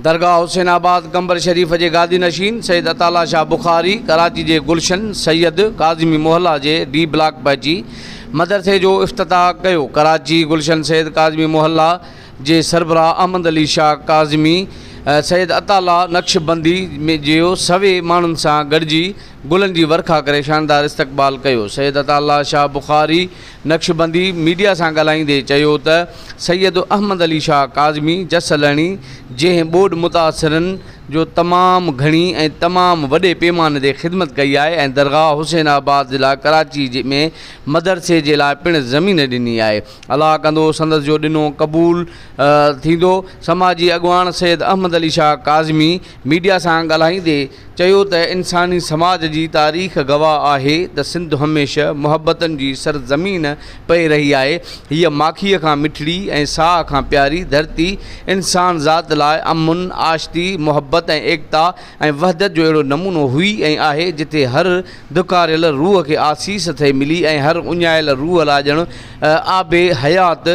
درگاهه حسين آباد قمبر شريف جي گادي نشين سيد عطاء الله شاهه بخاري ڪراچي جي گلشن سيد ڪاظمي محلا جي ڊي بلاڪ پهچي مدرسي جو افتتاح ڪيو ڪراچي گلشن سيد ڪاظمي محلا جي سربراهه احمد علي شاهه ڪاظمي سيد عطاء الله نقشبندي جو سوين ماڻهن سان گڏجي گلن جي ورکا ڪري شاندار استقبال ڪيو. سيد عطاء الله شاهه بخاري نقشبندي ميڊيا سان ڳالهائيندي چيو ته سيد احمد علي شاهه ڪاظمي جس لهڻي جنهن ٻوڏ متاثرن جو تمام گهڻي ۽ تمام وڏي پيماني تي خدمت ڪئي آهي ۽ درگاهه حسين آباد ضلع ڪراچي ۾ مدرسي جي لاء پڻ زمين ڏني آهي الله ڪندو سندس جو ڏنو قبول ٿيندو سماجي اڳواڻ سيد احمد علي شاهه ڪاظمي ميڊيا سان ڳالهائيندي چيو ته انساني سماج جي تاريخ گواهه آهي ته سنڌ هميشه محبتن جي سرزمين پئي رهي آهي. هيء ماکيء کان مٺڙي ۽ ساهه کان پياري ڌرتي انسان ذات لاء امن، آشتي، محبت ۽ ايڪتا ۽ وحدت جو اهڙو نمونو هئي ۽ آهي جتي هر ڌڪاريل روح کي آسيس ٿئي ملي ۽ هر اڃايل روح لاء ڄڻ آب حيات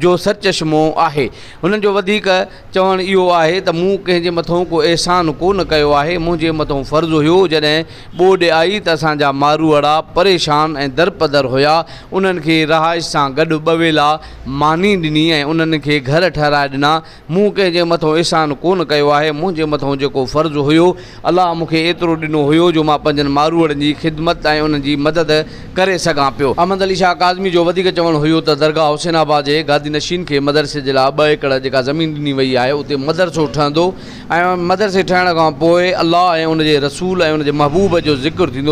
جو سرچشمو آهي. هنن جو وڌيڪ چوڻ اهو آهي ته مون ڪنهن جي مٿئون ڪو احسان ڪو نه ڪيو آهي، منهنجي مٿئون فرض هيو، جڏهن ٻوڏ آئي ته اسان جا ماروئڙا پريشان ۽ درپدر هيا، انهن کي رهائش سان گڏ ٻه ويلا ماني ڏني ۽ انهن کي گهر ٺهرائي ڏنا، مون ڪنهن جي مٿئون احسان ڪو نه ڪيو آهي، منهنجي مٿئون جيڪو فرض هيو، الله مون کي ايترو ڏنو هيو جو مان پنهنجن ماروئڙن جي خدمت ۽ انهن جي مدد ڪري سگهان پيو. احمد علي شاهه ڪاظمي جو وڌيڪ چوڻ هيو ته درگاهه حسين آباد جي گادي نشين کي مدرسي جي لاء ٻه ايڪڙ جيڪا زمين ڏني وئي آهي اتي مدرسو ٺهندو ۽ مدرسي ٺهڻ کان پوء الله ۽ ان جي رسول ۽ ان جي محبوب جو ذڪر ٿيندو.